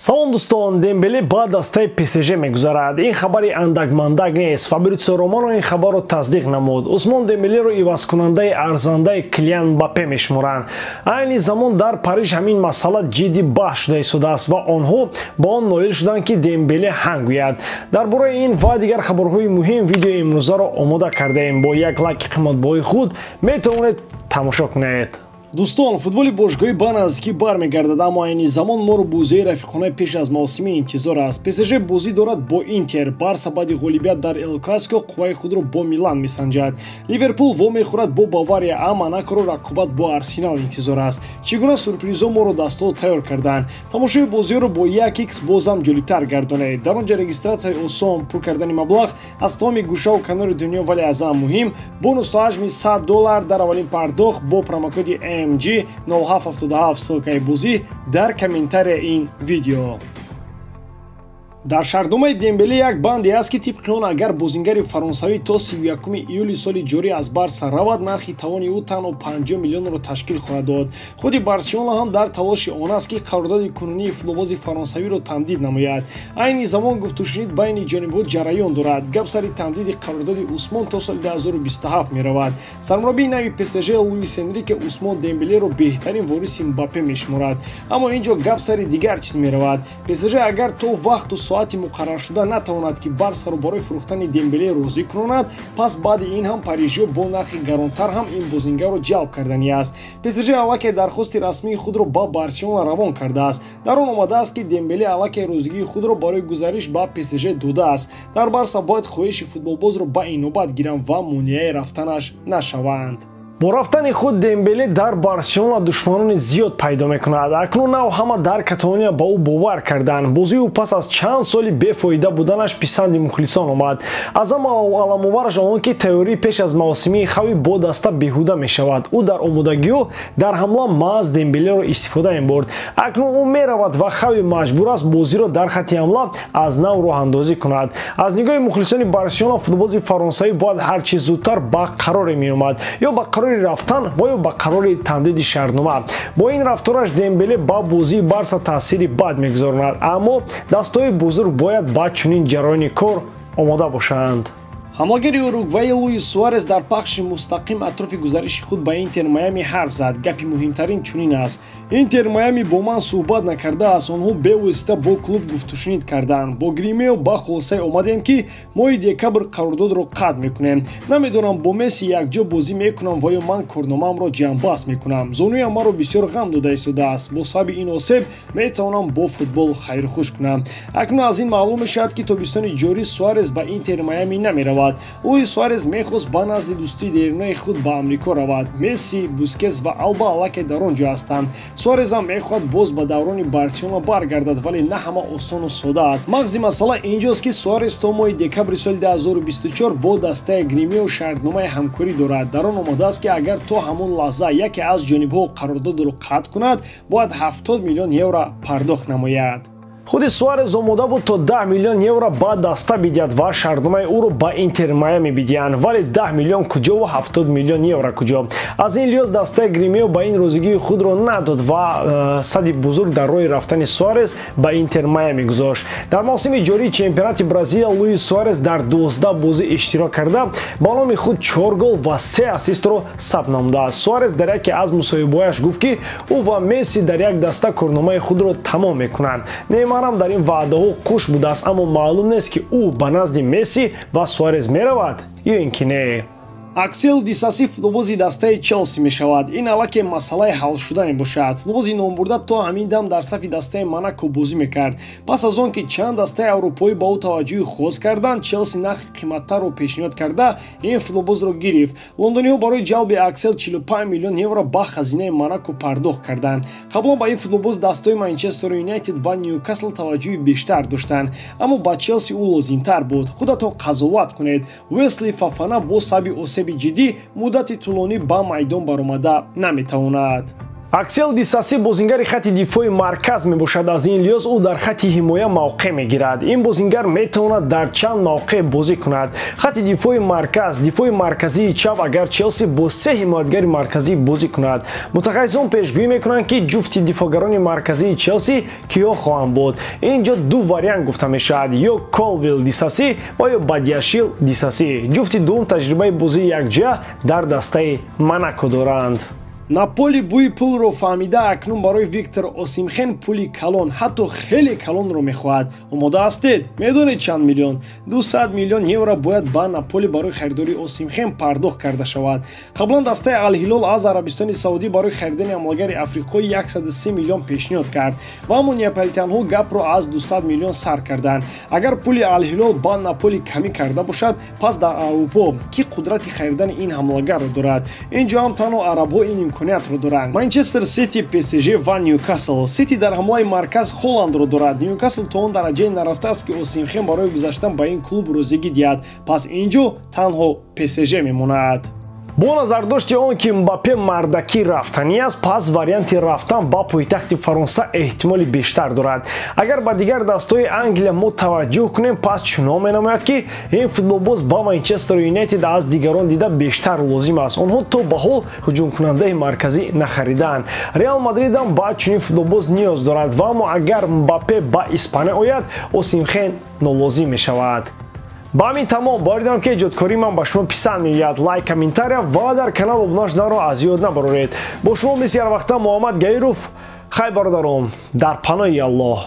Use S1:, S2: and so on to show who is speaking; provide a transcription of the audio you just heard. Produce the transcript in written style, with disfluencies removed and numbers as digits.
S1: Салом дӯстон, Дембеле ба дастаи ПСЖ мегузарад. Ин хабари андак-мандак нест. Фабритсио Романо ин хабарро тасдиқ намуд. Усмон Дембелеро ивазкунандаи арзандаи Килиан Мбаппе мешуморанд. Айни замон дар Париж ҳамин масъала ҷиддӣ баҳс шуда истодааст ва онҳо ба он ноил шуданд, ки Дембеле ҳанг гӯяд. Дар бораи ин ва дигар хабарҳои муҳим видеои имрӯзаро омода кардаем. Бо як лайки қиматбоҳои худ метавонед тамошо кунед.
S2: Дӯстон, футболи бошгоҳӣ ба наздикӣ бармегардад, аммо айни замон моро бозиҳои рафиқонаи пеш аз мавсимӣ интизор аст. ПСЖ бозӣ дорад бо Интер, Барса баъди ғолибият дар Эл Классико қувваи худро бо Милан месанҷад. Ливерпул вомехӯрад бо Бавария, а Монакоро рақобат бо Арсенал интизор аст. Чӣ гуна сюрпризҳо моро дастҳо тайёр карданд? Тамошои бозиҳоро бо 1x бозам ҷолибтар гардонед. Дар он ҷо регистратсияи осон, пур кардани маблағ аз тамоми гӯшаву канори дунё, вале аз ҳама муҳим бонус то ҳаҷми $100 дар аввалин пардохт бо промокоди MG 0777. Ссылкаи бозӣ дар комментария ин видео. Дар шартномаи Дембеле як банде аст, ки тибқи он агар бозингари фаронсавӣ то 31 июли соли ҷорӣ аз Барса равад, нархи тавони ӯ танҳо 50 миллионро ташкил хоҳад дод. Худи Барселона ҳам дар талоши он аст, ки қарордоди кунунии футболбози фаронсавиро тамдид намояд. Айни замон гуфтушунид байни ҷонибҳо ҷараён дорад. Гап сари тамдиди қарордоди Усмон то соли 2027 меравад. Сармураббии нави ПСЖ Луис Энрике Усмон Дембелеро беҳтарин вориси Мбаппе мешуморад. Аммо ин ҷо гап сари дигар чиз меравад. ПСЖ агар то вақту соати муқарраршуда натавонад, ки Барсаро барои фурӯхтани Дембеле розӣ кунонад, пас баъди ин ҳам парижиё бо нархи гаронтар ҳам ин бозингарро ҷалб карданӣ аст. ПСЖ аллакай дархости расмии худро ба Барселона равон кардааст. Дар он омадааст, ки Дембеле аллакай розигии худро барои гузариш ба ПСЖ додааст. Дар Барса бояд хоҳиши футболбозро ба инобат гиранд ва монеаи рафтанаш нашаванд.
S1: Бо рафтани худ Дембеле дар Барселона душманони зиёд пайдо мекунад. Акнун нав ҳама дар Каталония ба ӯ бовар карданд. Бозии ӯ пас аз чанд соли бефоида буданаш писанди мухлисон омад. Аз ҳама аламовараш он, ки тайёрии пеш аз мавсимии Хави бо даста беҳуда мешавад. Ӯ дар омодагиҳо дар ҳамла маҳз Дембелеро истифода мебурд. Акнун ӯ меравад ва Хави маҷбур аст бозиро дар хатти ҳамла аз нав роҳандозӣ кунад. Аз нигоҳи мухлисони Барселона футболбози фаронсавӣ бояд ҳарчи зудтар ба қароре меомад, ё ба қарори рафтан ва ё ба қарори тамдиди шартнома. Бо ин рафтораш Дембеле ба бозии Барса таъсири бад мегузоронад, аммо дастҳои бузург бояд ба чунин ҷараёни кор омода бошанд.
S2: Ҳамлагари уругваи Луис Суарес дар пахши мустақим атрофи гузариши худ ба Интер Майами ҳарф зад. Гапи муҳимтарин чунин аст: Интер Майами бо ман суҳбат накардааст, онҳо бевосита бо клуб гуфтушунид карданд. Бо Гримео ба хулосае омадем, ки моҳи декабр қарордодро қатъ мекунем. Намедонам, бо Месси якҷо бозӣ мекунам ва ё ман корномаамро ҷамъбаст мекунам. Зонуям маро бисёр ғам дода истодааст. Бо сабаби ин осеб метавонам бо футбол хайрхуш кунам. Акнун аз ин маълум мешавад, ки тобистони ҷорӣ Суарес ба Интер Майами намеравад. Луис Суарес мехост ба назди дӯстии деринаи худ ба Амрико равад. Месси, Бускетс ва Алба аллакай дар он ҷо ҳастанд. Суарес ҳам мехоҳад боз ба даврони Барселона баргардад, вале на ҳама осону сода аст. Мағзи масъала инҷост, ки Суарес то моҳи декабри соли 2024 бо дастаи Гримео шартномаи ҳамкорӣ дорад. Дар он омадааст, ки агар то ҳамон лаҳза яке аз ҷонибҳо қарордодро қатъ кунад, бояд 70 миллион евро пардохт намояд.
S1: Худи Суарес омода буд то 10 миллион евро ба даста бидиҳад ва шартномаи ӯро ба Интер Майами бидиҳанд, вале 10 миллион куҷо ва 70 миллион евро куҷо? Аз ин лиҳоз дастаи Гримео ба ин розигии худро надод ва сади бузург дар роҳи рафтани Суарес ба Интер Майами гузошт. Дар мавсими ҷории чемпионати Бразилия Луис Суарес дар 12 бозӣ иштирок карда, ба номи худ 4 гол ва 3 ассистро сабт намудааст. Суарес дар яке аз мусоҳибаҳояш гуфт, ки ӯ ва Месси дар як даста корномаи худро тамом мекунанд. Неймарам дар ин ваъдаҳо хуш будааст, аммо маълум нест, ки ӯ ба назди Месси ва Суарес меравад ё ин ки не.
S2: Аксел Дисаси футболбози дастаи Челси мешавад. Ин аллакай масъалаи ҳалшуда мебошад. Футболбози номбурда то ҳамин дам дар сафи дастаи Монако бозӣ мекард. Пас аз он ки чанд дастаи аврупоӣ ба ӯ таваҷҷӯҳи хос карданд, Челси нархи қиматтарро пешниҳод карда, ин футболбозро гирифт. Лондониҳо барои ҷалби Аксел 45 миллион евро ба хазинаи Монако пардохт карданд. Қаблан ба ин футболбоз дастаҳои Манчестер Юнайтед ва Ньюкасл таваҷҷӯҳи бештар доштанд, аммо ба Челси ӯ лозимтар буд. Худатон қазоват кунед. Уэсли Фафана бо сабаби осеби ҷиддӣ муддати тӯлонӣ ба майдон баромада наметавонад.
S1: Аксел Дисаси бозингари хати дифои марказ мебошад. Аз ин лиҳоз ӯ дар хати ҳимоя мавқеъ мегирад. Ин бозингар метавонад дар чанд мавқеъ бозӣ кунад. Хати дифои марказ, дифои марказии чап, агар Челси бо се ҳимоятгари марказӣ бозӣ кунад. Мутахассисон пешгӯӣ мекунанд, ки ҷуфти дифоъгарони марказии Челси киҳо хоҳанд буд. Ин ҷо ду вариант гуфта мешавад: ё Колвилл Дисаси ва ё Бадиашил Дисаси. Ҷуфти дуюм таҷрибаи бозии якҷоя дар дастаи Монако доранд.
S2: Наполи бӯи пулро фаҳмида, акнун барои Виктор Осимхен пули калон, ҳатто хеле калонро мехоҳад. Омода ҳастед? Медонед чанд миллион? 200 миллион евро бояд ба Наполи барои харидории Осимхен пардохт карда шавад. Қаблан дастаи Алҳилол аз Арабистони Саудӣ барои харидани ҳамлагари африқоӣ 103 миллион пешниҳод кард ва аммо неаполитанҳо гапро аз 200 миллион сар карданд. Агар пули Алҳилол ба Наполи камӣ карда бошад, пас дар Аврупо кӣ қудрати харидани ин ҳамлагарро дорад? Ин ҷо ҳам танҳо арабҳо ин имкониятро доранд. Манчестер Сити, ПСЖ ва Ньюкасл. Сити дар ҳамлаи марказ Холландро дорад. Ньюкасл то он дараҷае нарафтааст, ки Осимхен барои гузаштан ба ин клуб розигӣ диҳад. Пас ин ҷо танҳо ПСЖ мемонад.
S1: Бо назардошти он ки Мбаппе мардакӣ рафтанӣ аст, пас варианти рафтан ба пойтахти Фаронса эҳтимоли бештар дорад. Агар ба дигар дастҳои Англия мо таваҷҷӯҳ кунем, пас чунон менамояд, ки ин футболбоз ба Манчестер Юнайтед аз дигарон дида бештар лозим аст. Онҳо то ба ҳол ҳуҷумкунандаи марказӣ нахаридаанд. Реал Мадридам ба чунин футболбоз ниёз дорад ва аммо агар Мбаппе ба Испания ояд, Осимхен нолозим мешавад. Ба ҳамин тамом. Боварӣ дорам, ки эҷодкории ман ба шумо писанд меояд. Лайк, комментария ва дар канал обуна шуданро аз ёд набароред. Бо шумо мисли ҳарвақта Муҳаммад Гаиров. Хай, бародарон, дар паноҳи Аллоҳ.